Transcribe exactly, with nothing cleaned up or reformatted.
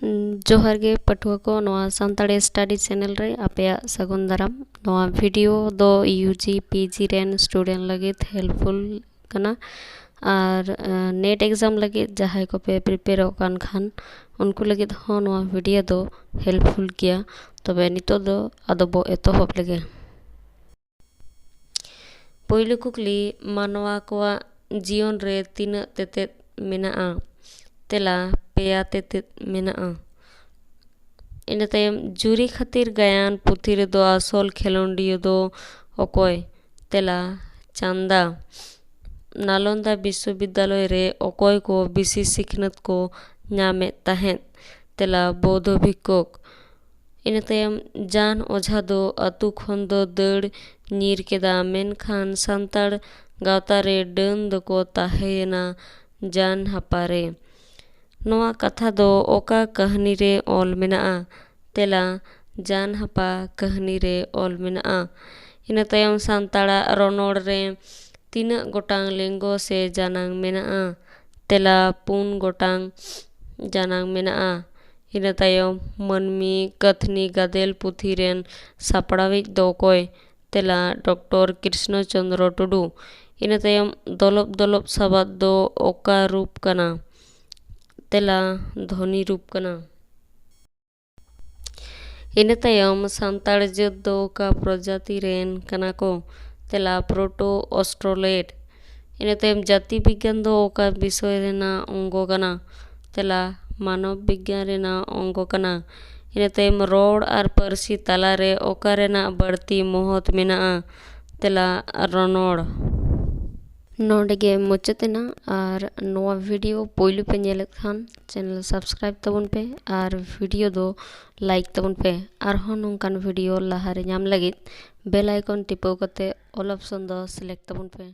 ᱡᱚᱦᱟᱨ ᱜᱮ ᱯᱟᱹᱴᱷᱩᱣᱟᱹ ᱠᱚ, ᱱᱚᱣᱟ ᱥᱟᱱᱛᱟᱲᱤ study channel ᱨᱮ ᱟᱯᱮᱭᱟᱜ ᱥᱟᱹᱜᱩᱱ ᱫᱟᱨᱟᱢ᱾ ᱱᱚᱣᱟ video ᱫᱚ U G P G ᱨᱮᱱ student ᱞᱟᱹᱜᱤᱫ helpful ᱠᱟᱱᱟ, ᱟᱨ NET exam ᱞᱟᱹᱜᱤᱫ ᱡᱟᱦᱟᱸᱭ ᱠᱚᱯᱮ prepareᱚᱜ ᱠᱟᱱ ᱠᱷᱟᱱ, ᱩᱱᱠᱩ ᱞᱟᱹᱜᱤᱫ ᱦᱚᱸ ᱱᱚᱣᱟ video ᱫᱚ helpful ᱜᱮᱭᱟ᱾ ᱛᱚᱵᱮ ᱱᱤᱛᱚᱜ ᱫᱚ ᱟᱫᱚ ᱵᱚ ᱮᱛᱚᱦᱚᱵ ᱞᱮᱜᱮ᱾ ᱯᱳᱭᱞᱳ ᱠᱩᱠᱞᱤ, ᱢᱟᱱᱣᱟ ᱠᱚᱣᱟᱜ ᱡᱤᱭᱚᱱ ᱨᱮ ᱛᱤᱱᱟᱹᱜ ᱛᱮᱛᱮᱫ ᱢᱮᱱᱟᱜᱼᱟ? ᱛᱮᱞᱟ, ᱯᱮᱭᱟ ᱛᱮᱛᱮᱫ ᱢᱮᱱᱟᱜᱼᱟ᱾ ᱤᱱᱟᱹ ᱛᱟᱭᱚᱢ, ᱡᱩᱨᱤ ᱠᱷᱟᱹᱛᱤᱨ ᱜᱟᱭᱟᱱ ᱯᱩᱛᱷᱤ ᱨᱮᱫᱚ ᱟᱥᱚᱞ ᱠᱷᱮᱞᱳᱸᱰᱤᱭᱟᱹ ᱫᱚ ᱚᱠᱚᱭ? ᱛᱮᱞᱟ, ᱪᱟᱸᱫᱟ᱾ ᱱᱟᱞᱚᱱᱫᱟ ᱵᱤᱥᱥᱚᱵᱤᱫᱽᱫᱟᱞᱚᱭ ᱨᱮ ᱚᱠᱚᱭ ᱠᱚ ᱵᱤᱥᱤ ᱥᱤᱠᱷᱱᱟᱹᱛ ᱠᱚ ᱧᱟᱢᱮᱫ ᱛᱟᱦᱮᱸᱫ? ᱛᱮᱞᱟ, ᱵᱳᱫᱷᱚ ᱵᱷᱤᱠᱠᱷᱩᱠ᱾ ᱤᱱᱟᱹ ᱛᱟᱭᱚᱢ, ᱡᱟᱱ ᱚᱡᱷᱟ ᱫᱚ ᱟᱹᱛᱩ ᱠᱷᱚᱱ ᱫᱚ ᱫᱟᱹᱲ ᱧᱤᱨ ᱠᱮᱫᱟ, ᱢᱮᱱᱠᱷᱟᱱ ᱥᱟᱱᱛᱟᱲ ᱜᱟᱶᱛᱟ ᱨᱮ ᱰᱟᱹᱱ ᱫᱚᱠᱚ ᱛᱟᱦᱮᱸᱭᱮᱱᱟ ᱡᱟᱱ ᱦᱟᱯᱟ ᱨᱮ᱾ ᱱᱚᱣᱟ ᱠᱟᱛᱷᱟ ᱫᱚ ᱚᱠᱟ ᱠᱟᱹᱦᱱᱤ ᱨᱮ ᱚᱞ ᱢᱮᱱᱟᱜᱼᱟ? ᱛᱮᱞᱟ, ᱡᱟᱱ ᱦᱟᱯᱟ ᱠᱟᱹᱦᱱᱤ ᱨᱮ ᱚᱞ ᱢᱮᱱᱟᱜᱼᱟ᱾ ᱤᱱᱟᱹ ᱛᱟᱭᱚᱢ, ᱥᱟᱱᱛᱟᱲᱟᱜ ᱨᱚᱱᱚᱲ ᱨᱮ ᱛᱤᱱᱟᱹᱜ ᱜᱚᱴᱟᱝ ᱞᱤᱝᱜᱚ ᱥᱮ ᱡᱟᱱᱟᱝ ᱢᱮᱱᱟᱜᱼᱟ? ᱛᱮᱞᱟ, ᱯᱩᱱ ᱜᱚᱴᱟᱝ ᱡᱟᱱᱟᱝ ᱢᱮᱱᱟᱜᱼᱟ᱾ ᱤᱱᱟᱹ ᱛᱟᱭᱚᱢ, ᱢᱟᱹᱱᱢᱤ ᱠᱟᱹᱛᱷᱱᱤ ᱜᱟᱫᱮᱞ ᱯᱩᱛᱷᱤ ᱨᱮᱱ ᱥᱟᱯᱲᱟᱣᱤᱡ ᱫᱚ ᱚᱠᱚᱭ? ᱛᱮᱞᱟ, ᱰᱚᱠᱴᱚᱨ ᱠᱨᱤᱥᱱᱚ ᱪᱚᱸᱫᱽᱨᱚ ᱴᱩᱰᱩ᱾ ᱤᱱᱟᱹ ᱛᱟᱭᱚᱢ, ᱫᱚᱞᱚᱵ ᱫᱚᱞᱚᱵ ᱥᱟᱵᱟᱫ ᱫᱚ ᱚᱠᱟ ᱨᱩᱯ ᱠᱟᱱᱟ? ᱛᱮᱞᱟ, ᱫᱷᱚᱱᱤ ᱨᱩᱯ ᱠᱟᱱᱟ᱾ ᱤᱱᱟᱹ ᱛᱟᱭᱚᱢ, ᱥᱟᱱᱛᱟᱲ ᱡᱟᱹᱛ ᱫᱚ ᱚᱠᱟ ᱯᱨᱚᱡᱟᱛᱤ ᱨᱮᱱ ᱠᱟᱱᱟ ᱠᱚ? ᱛᱮᱞᱟ, ᱯᱨᱳᱴᱳ ᱚᱥᱴᱨᱳᱞᱮᱰ᱾ ᱤᱱᱟᱹ ᱛᱟᱭᱚᱢ, ᱡᱟᱹᱛᱤ ᱵᱤᱜᱽᱜᱟᱱ ᱫᱚ ᱚᱠᱟ ᱵᱤᱥᱚᱭ ᱨᱮᱱᱟᱜ ᱚᱝᱜᱚ ᱠᱟᱱᱟ? ᱛᱮᱞᱟ, ᱢᱟᱱᱚᱵ ᱵᱤᱜᱽᱜᱟᱱ ᱨᱮᱱᱟᱜ ᱚᱝᱜᱚ ᱠᱟᱱᱟ᱾ ᱤᱱᱟᱹ ᱛᱟᱭᱚᱢ, ᱨᱚᱲ ᱟᱨ ᱯᱟᱹᱨᱥᱤ ᱛᱟᱞᱟ ᱨᱮ ᱚᱠᱟ ᱨᱮᱱᱟᱜ ᱵᱟᱹᱲᱛᱤ ᱢᱚᱦᱚᱛ ᱢᱮᱱᱟᱜᱼᱟ? ᱛᱮᱞᱟ, ᱨᱚᱱᱚᱲ᱾ ᱱᱚᱰᱮ ᱜᱮ ᱢᱩᱪᱟᱹᱫ ᱮᱱᱟ, ᱟᱨ ᱱᱚᱣᱟ video ᱯᱳᱭᱞᱳ ᱯᱮ ᱧᱮᱞᱮᱫ ᱠᱷᱟᱱ channel subscribe ᱛᱟᱵᱚᱱ ᱯᱮ ᱟᱨ video ᱫᱚ like ᱛᱟᱵᱚᱱ ᱯᱮ᱾ ᱟᱨᱦᱚᱸ ᱱᱚᱝᱠᱟᱱ video ᱞᱟᱦᱟᱨᱮ ᱧᱟᱢ ᱞᱟᱹᱜᱤᱫ bell icon ᱴᱤᱯᱟᱹᱣ ᱠᱟᱛᱮ all option ᱫᱚ select ᱛᱟᱵᱚᱱ ᱯᱮ᱾